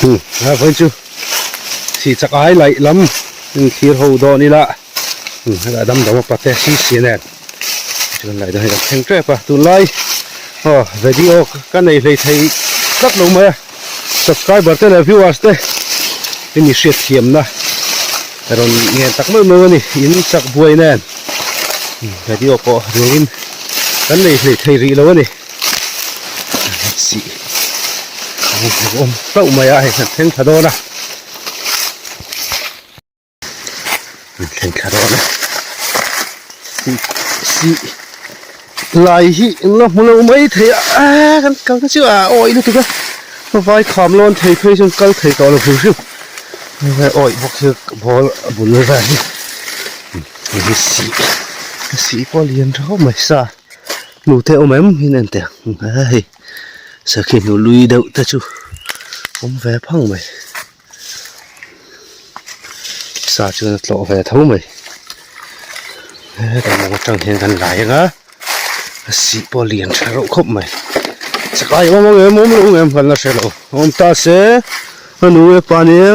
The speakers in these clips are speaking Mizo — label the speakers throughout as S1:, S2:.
S1: A vawiin chu sih chak ai laih lam in thlir ho dawn ila hetah damdam a pate si si nen chuan laih dawn hi kan thleng tep a tunlai aw video ka nei hlei thei tlat lo mai a subscriber te leh viewers te in i hriat thiamna rawn ngen tak meuh meuh a ni in chak buai nen video pawh ruangin kan nei hlei thei rih lo a ni. Sih awm hlauh mai a hei kan thleng thla dawn a kan thleng thla dawn a sih sih lai hi eng la hmu lo mai thei a ah kan kal na chu a awih lutuk a vai kham lawn thei phei chuan kal thei tawh lo hrim hrim awih bawk hi ball a bul vel hi hei hi sih sih pawh a lian tha khawp mai sa. Hnute awm em in en teh ang a hei sakhi hnu lui deuh te chu awm ve phang mai sa chuan a tlawh ve tho mai hetah mawng atang hian kan lai ang a a sih pawh a lian tha reuh khawp mai chakai awm ang em awm lo ang em kan la hre lo awm ta se a nu e pa nia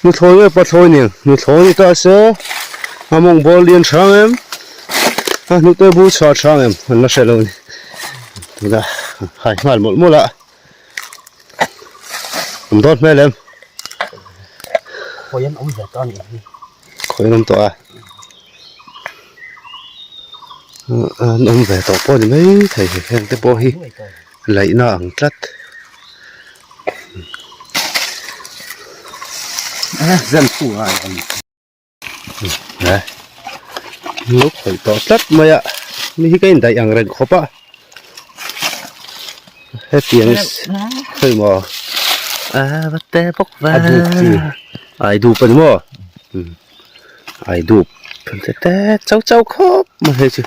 S1: Nuthlawi nge pathlawi nen nuthlawi ni ta se a mawng ball lian hrang em a hnute bul chhuah hrang em an la hre lo a ni tuna hai nghal mawlh mawlh a awm dawn hmel em
S2: khawi an awm ve ta a nih hi
S1: khawi an awm tawh a an awm ve tawh pawh a ni maithei heng te pawh hi laihna ang tlat. Lo khawih tawh tlat mai a mi hi ka indaih ang reng khawp a hetiang hei maw a dup chi ai dup a ni maw ai dup te te chau chau khawp mai hei chu.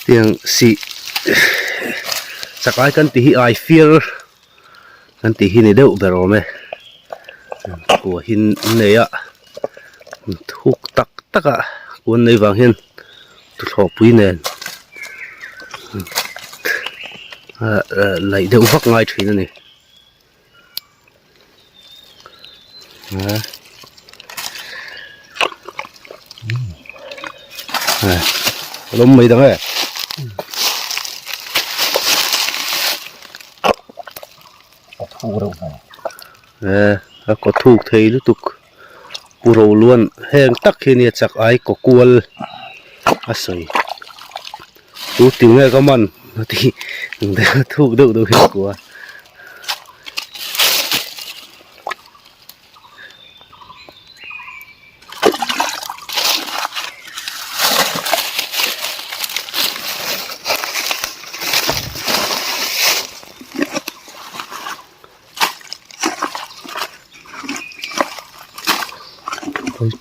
S1: Tiang sih chakai kan tih hi ai fir kan tih hi ni deuh ber awm e kua hi an nei a thuk tak tak a kua an nei vang hian tuthlawh pui nen laih deuh vak ngai thin a ni. Lawm mai dang e.
S2: A thuk reuh mai.
S1: E a kaw thuk thei lutuk. Pu Roluan heng tak hi nia chak ai kaw kual a sawi. Tu tiu nge ka man a ti thuk deuh deuh hi a kua.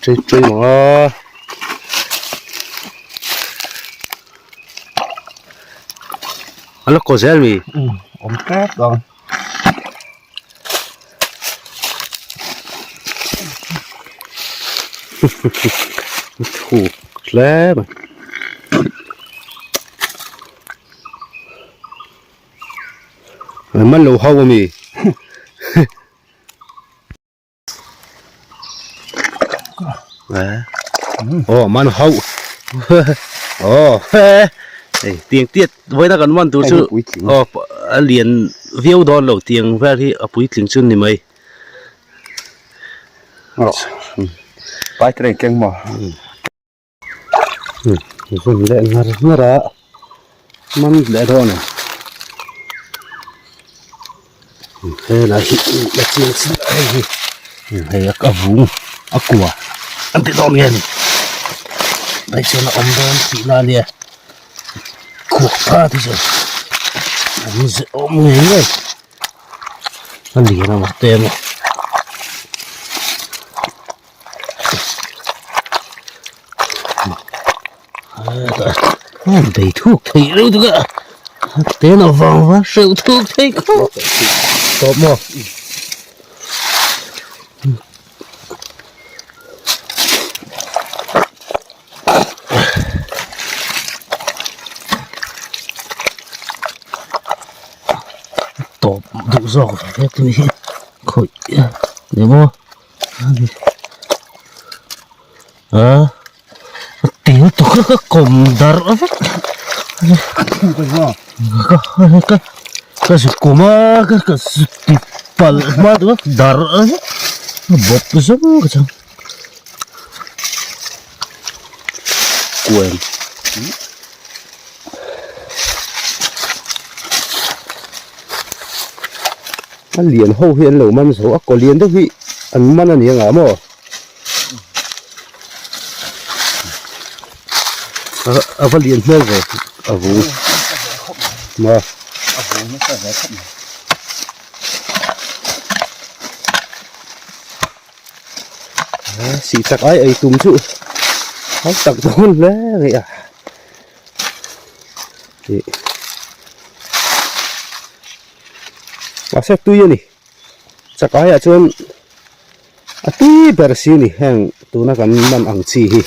S1: Chei chei mah a. A la kaw zel mi.
S2: Awm tep ang.
S1: Thuk hle mai. Man lo hau ami. Aw man hau aw hei tiang tiat vawiina kan man tur chu aw a lian viau dawn lo tiang vel hi a puitling chu ni mai.
S2: Pai train keng maw.
S1: Vun leh ngar ngar a man leh dawn a helai hi la chiang chin a hei hi hei a vung a kua an ti dawn nge ni hei chuan a awm dawn tih na ania khuak pha te chuan awm zeh awm ngei ngei a lian a mate maw. Bei thuk thei reuh tuk a ten a vang va hreuh thuk thei khawp tawp maw
S2: zawk ve hlek tui hi khawih ni maw a ti lutuk a ka kawm darh vek ka ka ka zut kum a ka ka zut ti palh hma duh a darh vek a bawp zawng ka chang.
S1: Kuan a lian ho hi an lo man zo a kaw lian deuh hi an man a ni ang ah maw a va lian hmel ve a vung maw Sih chak ai ei tum chu hau tak dawn hle mai a ih mahse tui a ni chak aiah chuan a tui ber si a ni heng tuna kan man ang chi hi.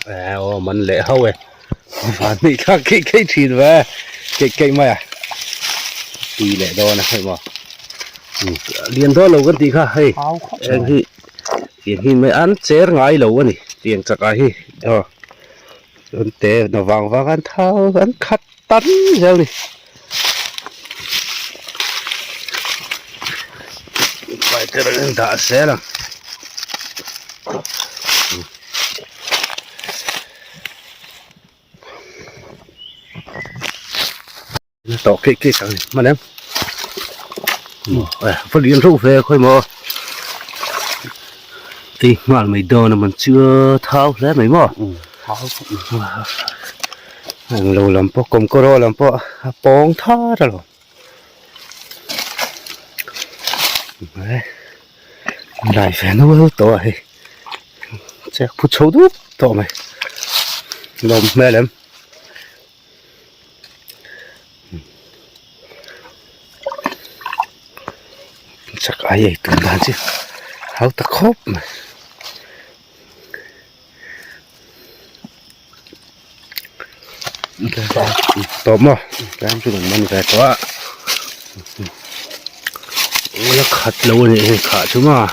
S1: Aw man leh ho e. Van hnih thlak keih keih thin ve keih keih mai a tui leh dawn a hei maw lian dawn lo kan tih kha hei eng hi tiang hi mai an cher ngai lo a ni tiang chak ah hi aw chuan te na vang vang an thau an khat tan zel a ni dah zel ang. Tawh keih keih tak a ni hman em va lian reuh ve khawi maw ei nghal mai dawn a man chu thau hle mai maw englo lam pawh kawmkawraw lam pawh a pawng thar alawm. Lai ve nual tawh a hei chek phu chho dup tawh mai lawm hmel em chak ai ei tum dan chu hau ta khawp mai. Tawp maw tlem chu kan man ve tawh a la khat lo a nih hei khah chu maw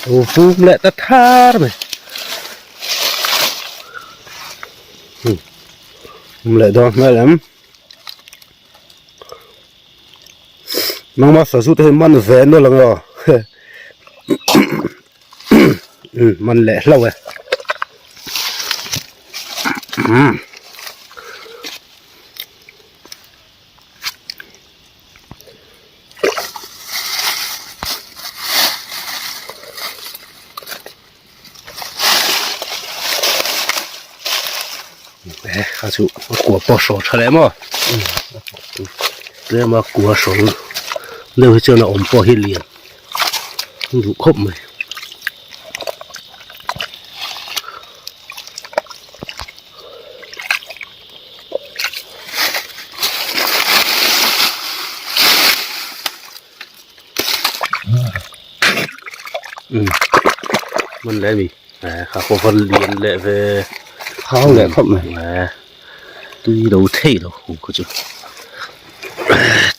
S1: aw vum leh ta thar mai um leh dawn hmel em. Nangma sazu te hi man ve nawlh ang aw umm man leh hlauh e umm e kha chu a kua pawh a hrawl tha leh maw tlem a kua hrawl deuh hi chuan a awm pawh hi lian duh khawp mai. Man leh mi kha pawh va lian leh ve
S2: thau leh khawp mai
S1: tui lo thei lo hung kha chu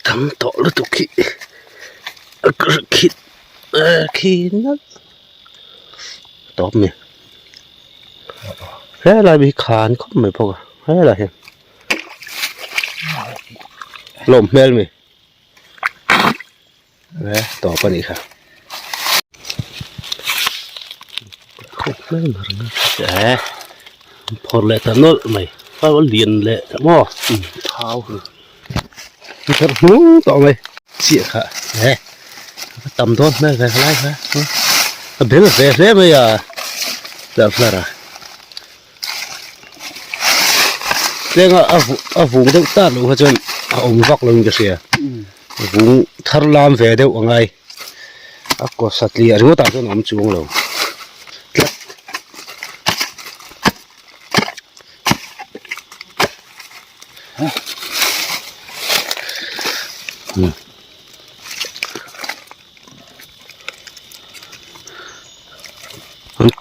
S1: tam tawh lutuk hi khi khi nalh tawp a ni helai hi khan khawp mai bawk a helai hian lawm hmel mi. Tawp a nih kha phawrh leh ta nawlh mai a lian leh ta maw thau phawrh hnung tawh mai chiah kha e a tam dawn hmel ve lai kha a bel ve hle mai a hlarh hlarh a. Tlenga a a vung deuh tak loh kha chuan a awm vak lo in ka hria vung thar lam ve deuh a ngai a kaw satliah ringawt ah chuan a awm chuang lo tlat.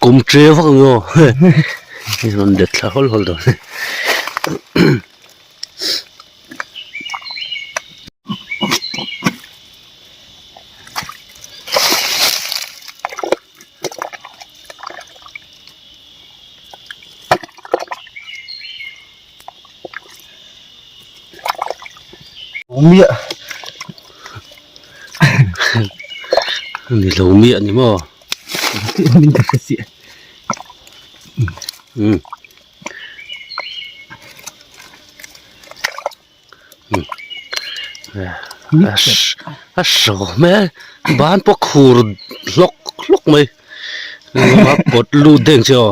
S2: kum ṭe vak ang aw hei rawn let thla hawl hawl dawn
S1: Miah
S2: Ni lo miah ni maw
S1: Min ka hre chiah
S2: Um A hraw hmel ban pawh khur hlawk hlawk mai a pawt lut deng che aw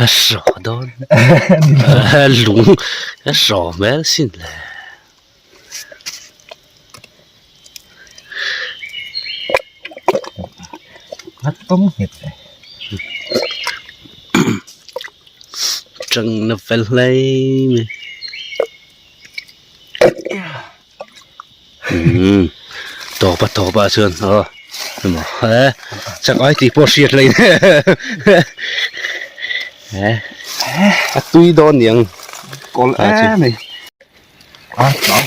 S2: a hraw dawn lung a hraw hmel sin le.
S1: A tawng nghet e.
S2: Tang na fel hle mai. Umm tawp a tawp ah chuan aw emaw he chak ai tih pawh hriat hlei he a tui dawn niang
S1: Kawl em ei. A tlau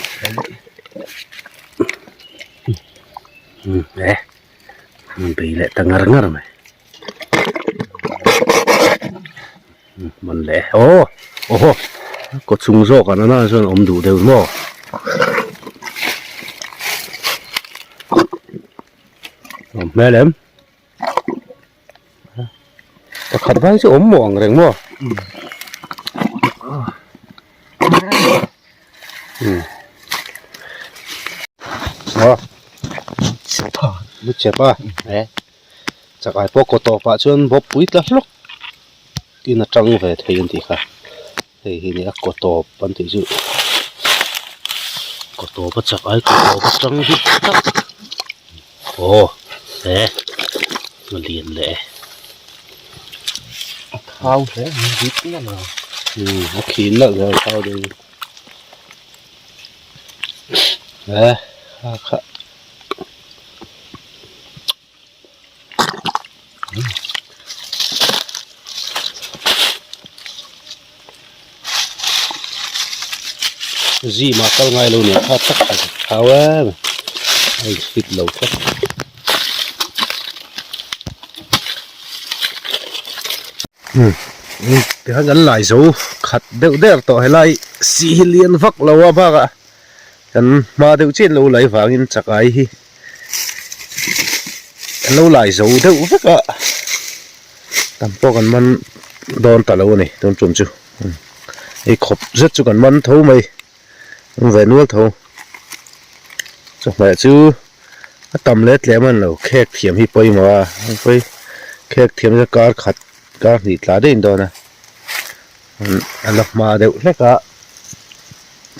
S2: Umm he bei leh ta ngar ngar mai. Man leh aw awhaw kaw chung zawk ah nana chuan awm duh deuh maw awm hmel em pakhat vai chu awm maw ang reng maw aw lu chep a e. Chakai pawh kaw tawpah chuan bawp pui tla hlawk in a tang ve thei an tih kha hei hi nia kaw tawp an tih chu kaw tawp a chakai kaw tawp atang hi tak aw he a lian leh e
S1: a thau hle mai rit nalh a
S2: umm a khi nalh hle a thau deuh he a kha. Zima kal ngai lo nia kha tak a thau em a in fit lo tlat.
S1: Tikhan kan lai zo khat deuh der tawh helai si hi lian vak lo a bakah kan hma deuh chiah lo lai vangin chakai hi an lo lai zo deuh vek a tam pawh kan man dawn ta lo a ni tun tum chu hei khawp zet chu kan man tho mai an ve nual tho chawhmeh chu a tam leh tlem a ni lo khek thiam hi pawimawh a khek thiam chu kar khat kar hnih tla daih a ni dawn a. A la hma deuh hlek a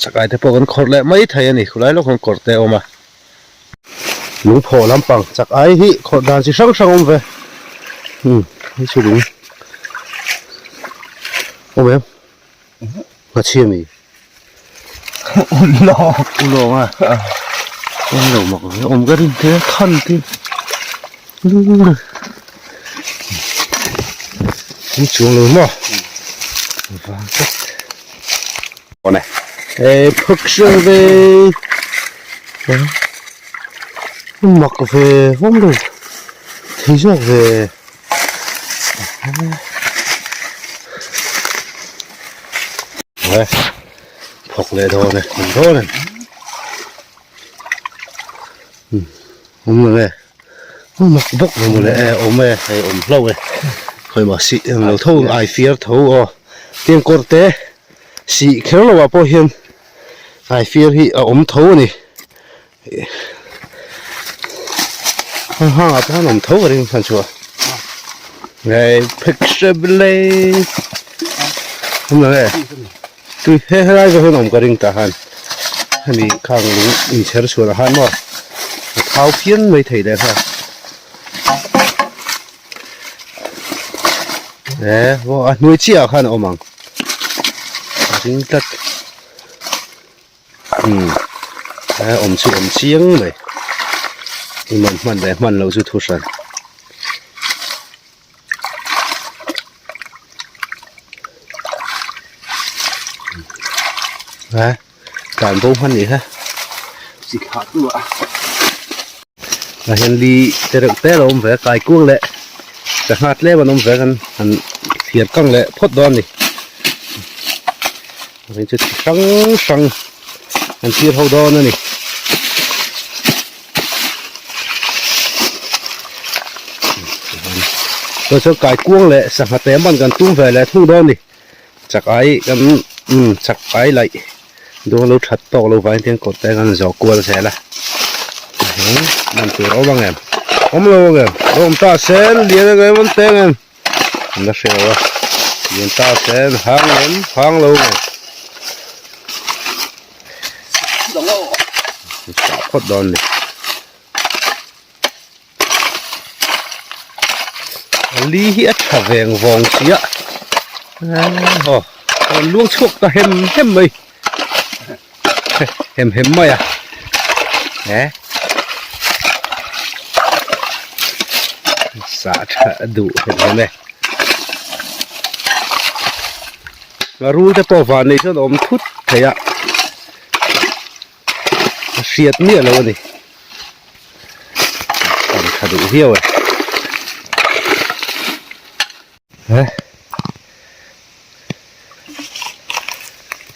S1: chakai te pawh kan khawrh leh mai thei a ni khulai lawk hian kawr te a awm a lungphawh lampang chakai hi khawrh dan chi hrang hrang a awm ve umm hei chu lung awm em ngachhia mi ulawng a awm lo mak ve awm ka rin te than te Ni chuang lo maw vang tlat awle e phawk hrang ve mak ve vawm lo thei zawk ve phawk leh dawn e awm dawn e awm lo e. Mak bawk lo mawle e awm e hei awm hlauh e khawi mah sih ang lo tho ai fiar tho aw tiang kawr te sih kher lo ah pawh hian ai fiar hi a awm tho a ni hang hang ah pawh hian awm tho ka ring hman chu a hei phek hrep le awm lo e tui he helai zawh hian awm ka ring tah han hemi khang lung inchher chhuan ah khan maw a thau phian mai thei leh nghal e aw a hnuai chiah ah khan a awm ang a ring tlat umm a awm chu awm chiang mai i man hman leh hman loh chu thu hran. A tlan bo hman nih kha
S2: chi thlah tu a
S1: tah hian li te reuh te a lo awm ve a kaikuang leh sangha tlem an awm ve a kan han thliar kang leh phawt dawn a ni hei chu chi hrang hrang an thlir ho dawn a ni. Chuan chuan kaikuang leh sangha te man kan tum ve leh thung dawn a ni. Chak ai kan umm chak ai laih dawn lo that tawk lo vangin tiang kawt te kan zawh kual zel a man tur a awm ang em awm lo ang em a awm ta sen lian ang em an teng em an la hre lo a lian ta sen hang em hang lo ang em phawt dawn a ni. Li hi a tha veng vawng chiah aw rawn luang chhuak ta hem hem mai hem hem mai a he sah tha duh hem hem e rul te pawh van nei chuan a awm thut thei a a hriat miah lo a ni. Kan tha duh viau e. He.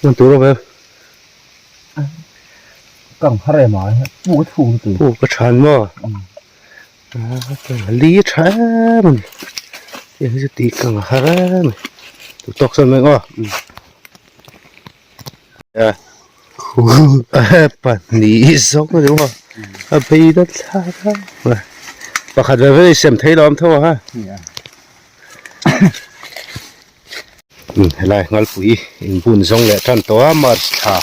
S1: Hman tur awm em?
S2: Kang har em a, pu ka thung tu.
S1: Pu ka than maw? Li tha em a ni. Hei hi chu tih kang har em a ni. Tu tawk sawn mai aw. Pahnih zawk a ni maw a bei na thlak a pakhat ve ve sem thei lo awm tho a ha helai ngalpui inbun zawng leh tan tawh a march thla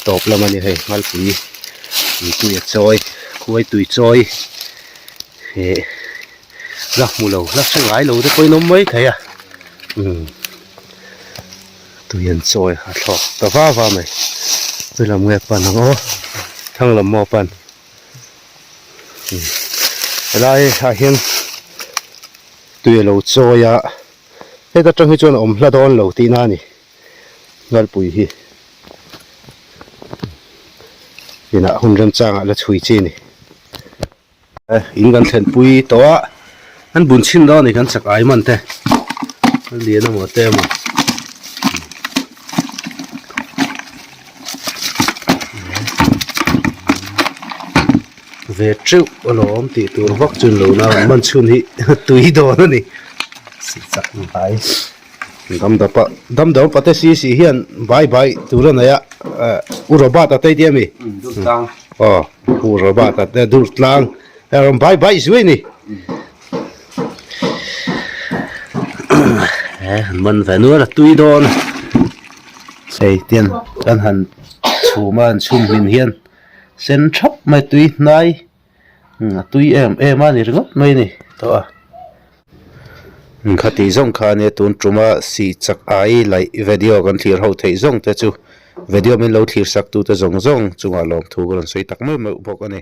S1: tawp lam a ni hei ngalpui tui a chawi khuai tui chawi eh la hmu lo la hre ngai lo te pawhin awm mai thei a umm. Tui an chawi a thlawk ta va va mai. Tui lam nge pan ang aw, thlang lam maw pan. Helai ah hian tui a lo chawi a, heta tang hi chuan a awm hla dawn lo tihna a ni Ngalpui hi. Inah hun remchangah la chhui chi a ni. In kan thlen pui tawh a an bun chhin dawn a ni kan chak ai man te a lian emaw te emaw ve teuh alawm tih tur vak chu ni lo na man chhun hi tui dawn a ni
S2: si chak bai
S1: damdapa damdam pate si si hian bai bai tur a nei a u Robert a tei tia mi aw. Pu Robert a te dur tlang a rawn bai bai zui a ni. He han man ve nual a tui dawn a. Hei tian kan han chhum a han chhum hlim hian sen thap mai tui hnai a tui em em a ni ringawt mai a ni tawh a. Khati zawng kha ania tun tuma si chak ai laih video kan thlir ho theih zawng te chu video min lo thlir sak tute zawng zawng chungah lawmthu ka rawn sawi tak meuh meuh bawk a ni.